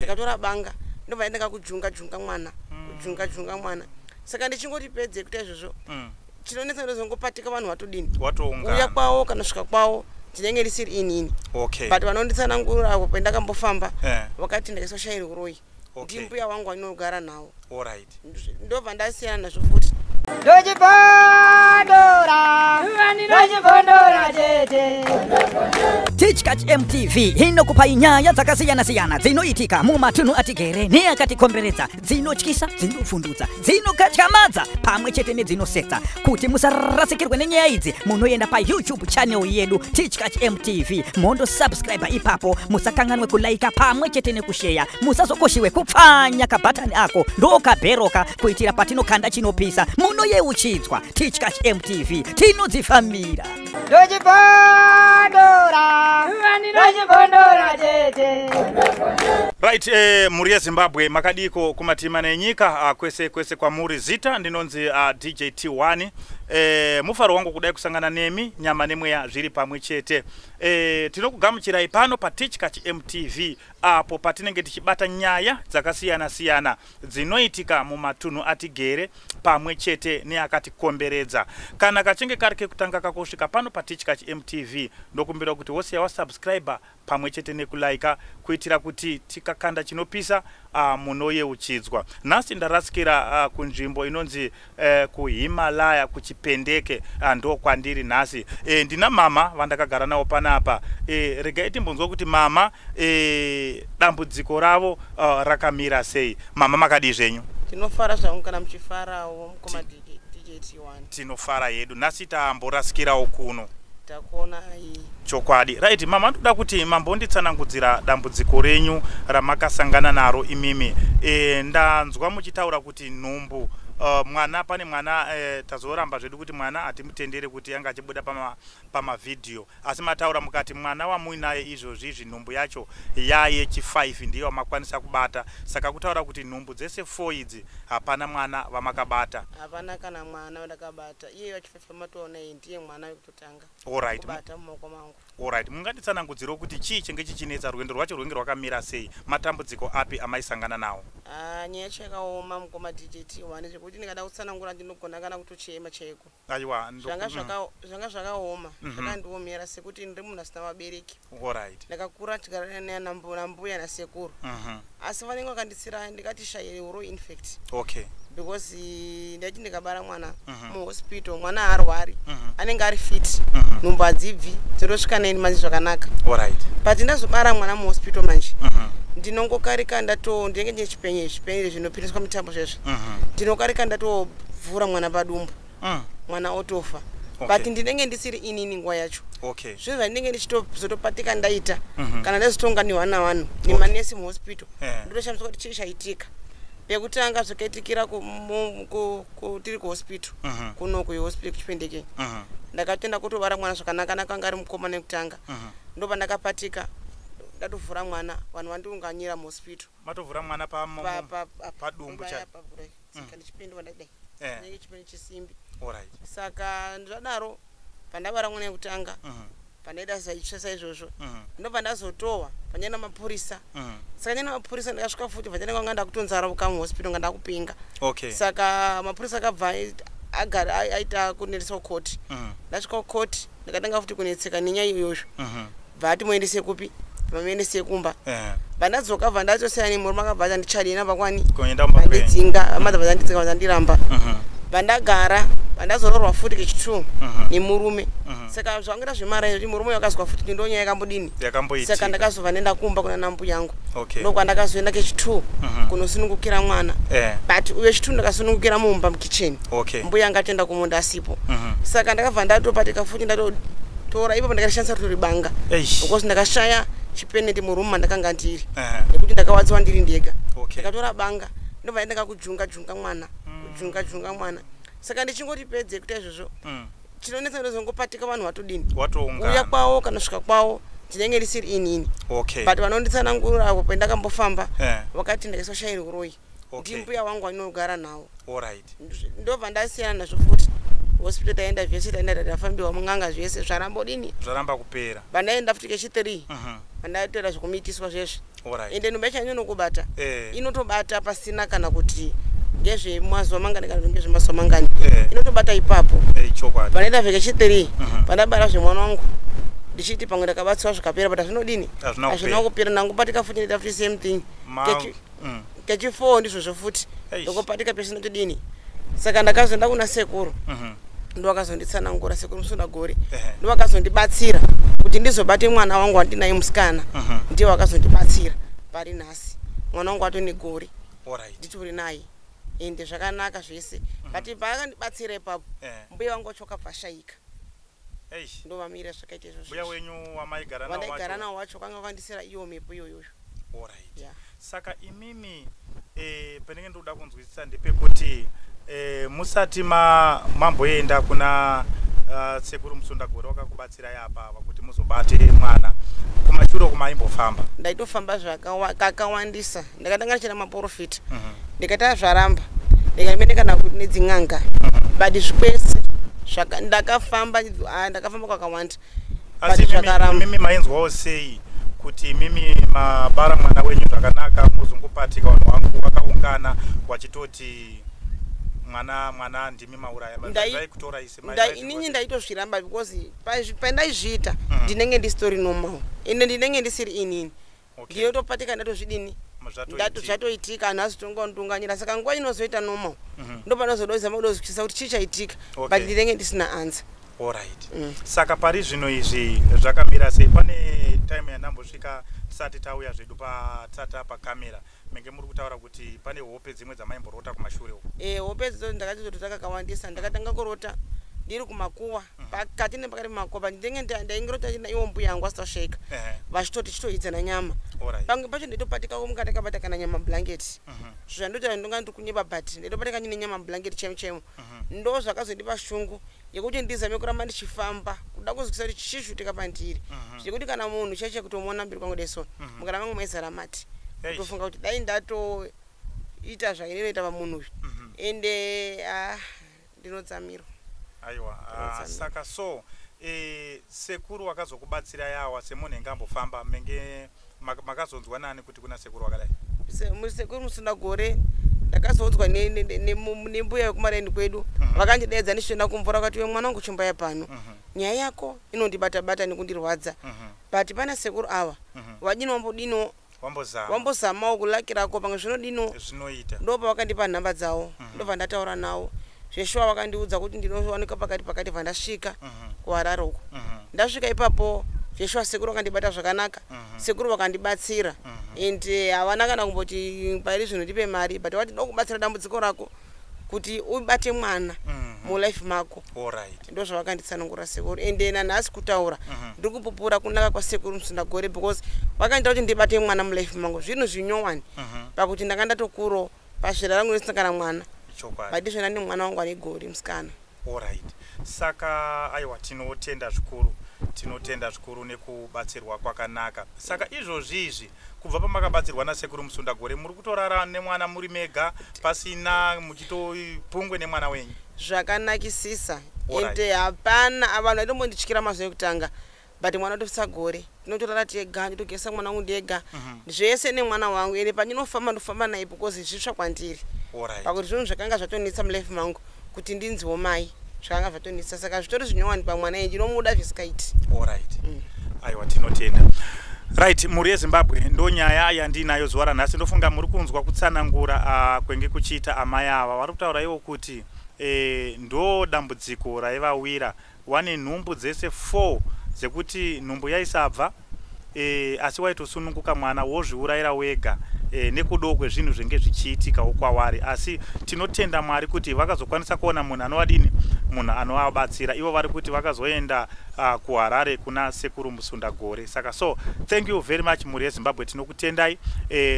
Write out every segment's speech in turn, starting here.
Ndakatora banga, ndobva ndaenda kujunga junga mwana, kujunga junga mwana. Saka ndichingoti pedze kuita izvozvo, chinonetsa ndozongopatika vanhu vatodini, uya watoungana kwavo kana svika kwavo, ndinenge ndisiri inini. But vanonditsanangurira apo pandakambofamba, vakati ndakaiswa shairi uroyi. Ndimbuya wangu wanogara nawo. Ndobva ndasiyana nazvo futi. Ndochibondora, ndochibondora chete. Tichkach MTV inokupai nyaya dzakasiyana-siyana dzinoitika mumatunhu atigere neakatikomberedza, dzinotyisa, dzinovhundutsa, dzinokatyamadza pamwe chete nedzinosetsa. Kuti musarasikirwe nenyaya idzi, munoenda paYouTube channel yedu Tichkach MTV, mondosubscribe ipapo. Musakanganwe kulaika pamwe chete nekusheya. Musazokoshiwe kupfanya kabhatani ako ndokabheroka, kuitira patinokanda chinopisa munoyeuchidzwa. Tichkach MTV, tinodzifambira. Ndochibondora, ndochibondora chete. Right, mhuri yeZimbabwe, makadiko kumatima nenyika, kwese kwese kwamuri? Zita ndinonzi DJ T1. Mufaro wangu kudai kusangana nemi, nyama nemweya zviri pamwe chete. Tinokugamuchirai pano paTichkach MTV, apo patinenge tichibata nyaya dzakasiyana siyana dzinoitika mumatunhu atigere pamwe chete neakatikomberedza. Kana kachinge kari kekutanga kakusvika pano paTichkach MTV, ndokumbira kuti wosiya wasubscribe pamwe chete nekulaika, kuitira kuti tikakanda chinopisa munoyeuchidzwa. Nhasi ndarasikira kunzvimbo inonzi kuHimalaya, kuChipendeke, ndo kwandiri nhasi. Ndina mama vandakagara navo panapa. Regai timbonzwa kuti mama dambudziko ravo rakamira sei. Mama, makadii zvenyu? Tinofara zvangu kana muchifarawo, mukoma DJ T1. Tinofara yedu. Nhasi tamborasikirawo kuno. Takuona ai. Chokwadi. Right, mama, ndoda kuti mambonditsanangudzira dambudziko renyu ramakasangana naro imimi. Ndanzwa muchitaura kuti nhumbu, mwana, pane mwana. Tazoramba zvedu kuti mwana hatimutendere kuti anga achibuda pamavhidhiyo, asi mataura mukati mwana wamuinaye izvozvi izvi, nhumbu yacho yayechi5 ndiyo wamakwanisa kubata. Saka kutaura kuti nhumbu dzese 4 idzi hapana mwana vamakabata? Hapana kana mwana wandakabata. Iye vachi5 matoona iyi ndiye mwana wekutotanga kubata mumaoko mangu. Alright, munganditsanangudzirawo kuti chii chinge chichinetsa, rwendo rwacho rwenge rwakamira sei, matambudziko api amaisangana nawo? Ah, nyaya yacho yakaoma, mukoma DJ T1, zvekuti ndikada kutsanangura ndinogona kana kutochema chaiko. Aiwa. Zvanga zvanga zvakaoma, zvakandiomera sekuti ndiri munhu asina vabereki. Ndakakura ndigara nambuya nasekuru, asi vanenge vakanditsira ndikati shaire uro infact, because ndaiti ndikabara mwana muhospital, mwana haarwari, anenge ari fit, nhumbu hadzibvi, dzotosvika 9 months zvakanaka. But ndazobara mwana muhospital manje, ndinongokarika ndato ndinenge ndine chipenye, chipenye zvinopiriswa mitambo zvezvo, ndinokarika ndatovhura mwana padumbu, mwana otofa. But ndinenge ndisiri inini nguva yacho. Zvinhu zvandinenge ndichitozotopatika ndaita, kana ndazotonganiwa navanhu nemanesi muhospital, ndotoshamisa kuti chii chaitika. Pekutanga zvakaitikira tiri kuhospital, kuno kuhospital kuChipendeke, ndakatenda kutobara mwana zvakanaka naka, anga ari mukomana wekutanga. Ndobva ndakapatika ndatovhura mwana, vanhu vandiunganyira muhospital. Matovhura mwana padumbu? Apa kudai, saka ndichipindwa ndadai, chinenge chipindu chisimbi. Saka zvadaro, pandabara mwana wekutanga, pandaida saitsva saizvozvo, ndobva ndazotohwa panyaenda mapurisa. Saka nyaenda mapurisa, ndakasvika futi, bva ndaenda, kwanga ndakutonzararuka muhospital, nga ndakupenga. Saka mapurisa akabva agara aita kunendesa kukoti. Ndasvika kukoti, ndakatanga futi kunetseka nenyaya iyoyo. Bva ati muendese kupi? Vamuendese kumba. Vandadzoka, bva ndatosiyana nemurume, akabva ati handichadi nabva kwani. Kuenda kumba kwenyu. Vandidzinga, vamadza vandidzinga, vandiramba. Vandagara, vandazororwa futi kechi2 nemurume. Saka zvangoita zvemara izvo, murume uyu akazwa futi kuti ndonyaya yakambodini. Yakamboitika. Saka ndakazobva ndaenda kumba kuna nambuya yangu. Ndokwandakazoenda kechi2 kunosunungukira mwana. But uyo chi2 ndakasunungukira mumba, mukicheni. Mbuya anga atoenda kumunda asipo. Saka ndakabva ndatopatika futi, ndatotora ipapo, ndakashandisa ritori banga, because ndakashaya chipeneti murumu mandakanga ndiri, nekuti ndakawadziwa ndiri ndega. Ndakatora banga, ndobva ndaenda kujunga junga mwana, kujunga junga mwana. Saka ndichingoti pedze kuita izvozvo, chinonetsa ndozongopatika vanhu vatodini, uya Watoungana. kwavo kana svika kwavo, ndinenge ndisiri inini. But vanonditsanangurira apo pandakambofamba, vakati ndakaiswa shairi uroyi. Ndimbuya wangu wanogara nawo. Ndobva ndasiyana nazvo futi. Hospital taenda zvese, taenda, tafambiwa mun'anga, zvese zvarambodini? Zvaramba kupera. Vandaenda futi kechi3, vandatora zvekumitiswa zvezvi. Ende nhumbu yacho inonokubata, inotobata pasina kana kuti ngezvemazuva mangani kana ngezvemazuva mangani, inotobata ipapo. Panoita vheke chi3 pandabara zvemwana wangu, ndichiti pamwe ndakabatsirwa zvikapera, but hazvinodini, hazvina kupera. Ndangobatika futi, ndaita futi same thing. Kechi4 ndizvozvo futi, ndokubatika pese, ndotodini. Saka ndakazoenda kuna sekuru, ndovakazonditsanangura, Sekuru Musundagore, ndovakazondibatsira kuti ndizobate mwana wangu wandinaye musikana. Ndiye wakazondibatsira. Pari nhasi mwana wangu atone gore, nditori naye, ende zvakanaka zvese. But paakandibatsira ipapo, mbuya wangu wacho wakabva ashayika. Ndovamira zvakaita izvozvo. Mbuya wenyu wamaigara? Wandaigara nawo wacho kwanga kwandisira iwo mhepo iyoyoyo. Yeah. Saka imimi, panenge ndoda kunzwisisa ndepekuti musati mamboenda kuna Sekuru Musundagore wakakubatsirai apa kuti muzobate mwana, kumashure uku maimbofamba? Ndaitofamba kakawandisa. Ndakatanga ndichienda maprofita, ndikaita zvaramba, ndikaimene kana kuti nedzin'anga, but zvikwese ndakafamba, ndakafamba kwakawanda. Asi imimi mainzwawo sei kuti imimi mabara mwana wenyu zvakanaka, muzongopatika vanhu vangu vakaungana vachitoti mwana, mwana ndimi mauraya? Vaikutora? Inini ndaitozviramba because pandaizviita ndinenge ndisitori normal, ende ndinenge ndisiri inini. Ndinotopatika, ndatozvidini, zvatoitika, anhu azotongondunganyira. Saka nguva inozoita normal ndopanozodozama kudozwisisa kuti chii chaitika, but ndinenge ndisina answer. Alright. Saka pari zvino izvi zvakamira sei? Pane time yandambosvika tisati tauya zvedu tisati pakamera, menge muri kutaura kuti pane hope dzimwe dzamaimborota kumashure uko. Hope dzidzo ndakachizotota kakawandisa. Ndakatanga kurota ndiri kumakuwa, pakati nepakati pemakuwa. Ndinenge ndaingirota iwo mbuya yangu asitasheka, vachitoti chitoidzana nyama. Pamwe pacho ndaitopatika mukati akabata kana nyama blanket. Zvandota ndonga ndiri kunyeba, but ndaitopatika ndine nyama blanket chemo chemo. Ndo zvakazondipa shungu yekuti ndizame kuramba ndichifamba kuda kuzwisisa kuti chii chikuitika pandiri, zvekuti kana munhu chaiche kutomuona mberi kwangu deso, mukana mangu maizara mati, kutofunga kuti dai ndatoita zvainoita pamunhu uyu. Ende ndinotsamirwa. Aiwa, saka so sekuru wakazokubatsira yawa semunhu enge ambofamba, menge makazonzwa nani kuti kuna sekuru wakadai? Sekuru Musundagore ndakazoudzwa nembuya yekumaraini kwedu. Vakandidaidza ndichitoenda kumvura, vakati, "Iwe mwana wangu, chimbaya pano. Nyaya yako inondibata bata nekundirwadza, but pana sekuru ava, wadini wambodiniwo?" Wambozama. Wambozamawo kulaki rako, pamwe zvinodiniwo. Zvinoita. Ndopavakandipa nhamba dzavo, ndobva ndataura navo. Zveshuwa vakandiudza kuti ndinowanikwa pakati pakati. Bva ndasvika kuHarare uko. Ndasvika ipapo, zveshuwa sekuru vakandibata zvakanaka. Sekuru vakandibatsira, and havana kana kumboti pari zvino ndipe mari, but vati ndokubatsira dambudziko rako kuti ubate mwana mulife mako. Ndo zvavakanditsanangura sekuru. Ende nanhasi kutaura, ndiri kupupura kunaka kwaSekuru Musundagore, because vakandiita kuti ndibate mwana mulife mangu, zvinhu zvinyowani, pakuti ndanga ndatokurawo pazvera rangu ndisina kana mwana. But izvona ndine mwana wangu ane gore, musikana. Alright, saka aiwa, tinotenda zvikuru, tinotenda zvikuru nekubatsirwa kwakanaka. Saka izvozvi izvi, kubva pamakabatsirwa naSekuru Musundagore, muri kutorara nemwana muri mega pasina muchitopungwe nemwana wenyu? Zvakanakisisa. Ende hapana vanhu vaitombondityira mazuva ekutanga, but mwana watosvitsa gore, tinotorara tega, ndotogesa mwana wangu ndega, zvese nemwana wangu. Ende pandinofamba, ndofamba naye because zvitsva kwandiri, pakuti zvinhu zvakanga zvatonetsa mulife mangu kuti ndinziwo mai, zvakanga zvatonetsa. Saka zvitori zvinyowani pamwana iye, ndinomuda zvisikaiti. Alright. Aiwa, tinotenda. Right, mhuri yeZimbabwe, ndo nyaya yandinayo zuva ranhasi. Ndofunga muri kunzwa kutsanangura kwenge kuchiita amai ava. Vari kutaura ivo kuti ndo dambudziko raivawira, wane nhumbu dzese 4 dzekuti nhumbu yaisabva, asi waitosununguka mwana wozviurayira wega nekudo kwezvinhu zvenge zvichiitikawo kwavari. Asi tinotenda Mwari kuti vakazokwanisa kuona munhu anovadini, munhu anovabatsira. Ivo vari kuti vakazoenda kuHarare kuna Sekuru Musundagore. Saka so thank you very much, mhuri yeZimbabwe, tinokutendai.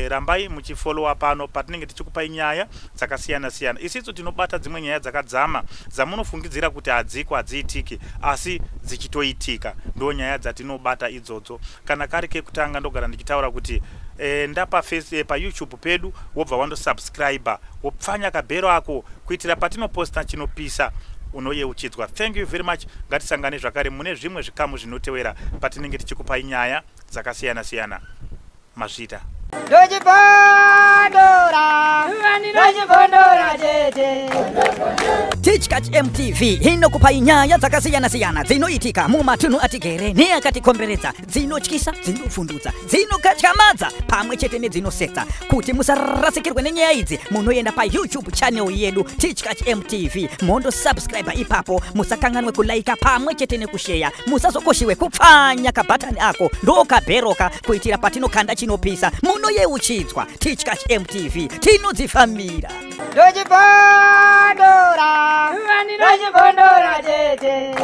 Rambai muchifollowa pano patinenge tichikupai nyaya dzakasiyana siyana. Isisu tinobata dzimwe nyaya dzakadzama dzamunofungidzira kuti hadziko, hadziitiki, asi dzichitoitika. Ndo nyaya dzatinobata idzodzo. Kana kari kekutanga, ndogara ndichitaura kuti enda paYouTube pedu, wobva wandosubscribe, wopfanya kabhero ako kuitira patinoposta chinopisa unoyeuchidzwa. Thank you very much. Ngatisangane zvakare mune zvimwe zvikamu zvinotevera patinenge tichikupai nyaya dzakasiyana siyana. Mazvita. Ndochibondora, ndochibondora chete. Tichkach MTV inokupai nyaya dzakasiyana-siyana dzinoitika mumatunhu atigere neakatikomberedza, dzinotyisa, dzinovhundutsa, dzinokatyamadza pamwe chete nedzinosetsa. Kuti musarasikirwe nenyaya idzi, munoenda paYouTube channel yedu Tichkach MTV, mondosubscribe ipapo. Musakanganwe kulaika pamwe chete nekusheya. Musazokoshiwe kupfanya kabhatani ako ndokabheroka, kuitira patinokanda chinopisa munoyeuchidzwa. Tichkach MTV, tinodzifambira. Ndochibondora, ndochibondora chete.